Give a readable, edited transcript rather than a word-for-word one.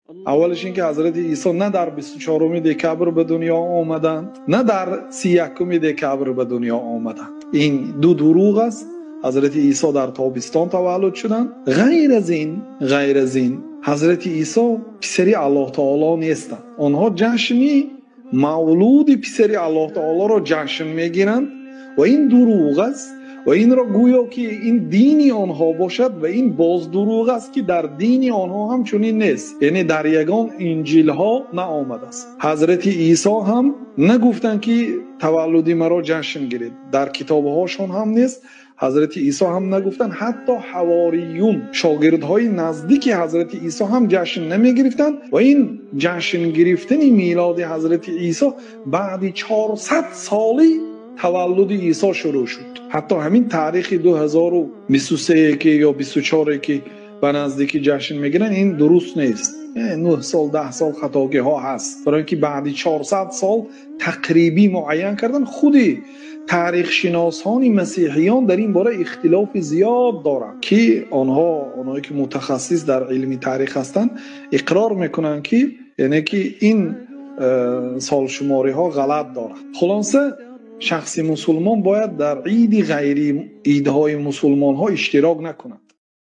Аввалаш инки Ҳазрати Исо на дар 24 декабр ба дунё омаданд, на дар 31 декабр ба дунё омаданд. Ин ду дурӯғ аст. Ҳазрати Исо дар тобистон таваллуд шуданд. Ғайр аз ин, ғайр аз ин, Ҳазрати Исо писари Аллоҳи Таоло нестанд. Онҳо ҷашни мавлуди писари Аллоҳи Таолоро ҷашн мегиранд ва ин дурӯғ аст ва инро гӯё ки ин дини онҳо бошад ва ин боз дурӯғ аст, ки дар дини онҳо ҳам чунин нест. Яъне дар ягон инҷилҳо наомадааст. Ҳазрати Исо ҳам нагуфтанд, ки таваллуди маро ҷашн гиред. Дар китобҳояшон ҳам нест. Ҳазрати Исо ҳам нагуфтанд, ҳатто ҳавориюн, шогирдҳои наздики Ҳазрати Исо ҳам ҷашн намегирифтанд ва ин ҷашн гирифтани милоди Ҳазрати Исо баъд 400 соли таваллуди Исо шурӯъ шуд. Ҳатто ҳамин таърихи 2023 ки ё 24 ки ба наздикӣ ҷашн мегиранд, ин дуруст нест. 9 сол, 10 сол хатоҳо ҳаст. Барои инки баъд 400 сол тақрибан муайян кардан, худи таърихшиносони масеҳиён дар ин бора ихтилофи зиёд доранд, ки онҳо, онҳое ки мутахассис дар илми таърих ҳастанд, иқрор мекунанд, ки яъне ки ин солшумориҳо ғалат дорад. Хулоса, шахси мусулмон бояд дар иди ғайри иидҳои мусулмонҳо иштирок накунад.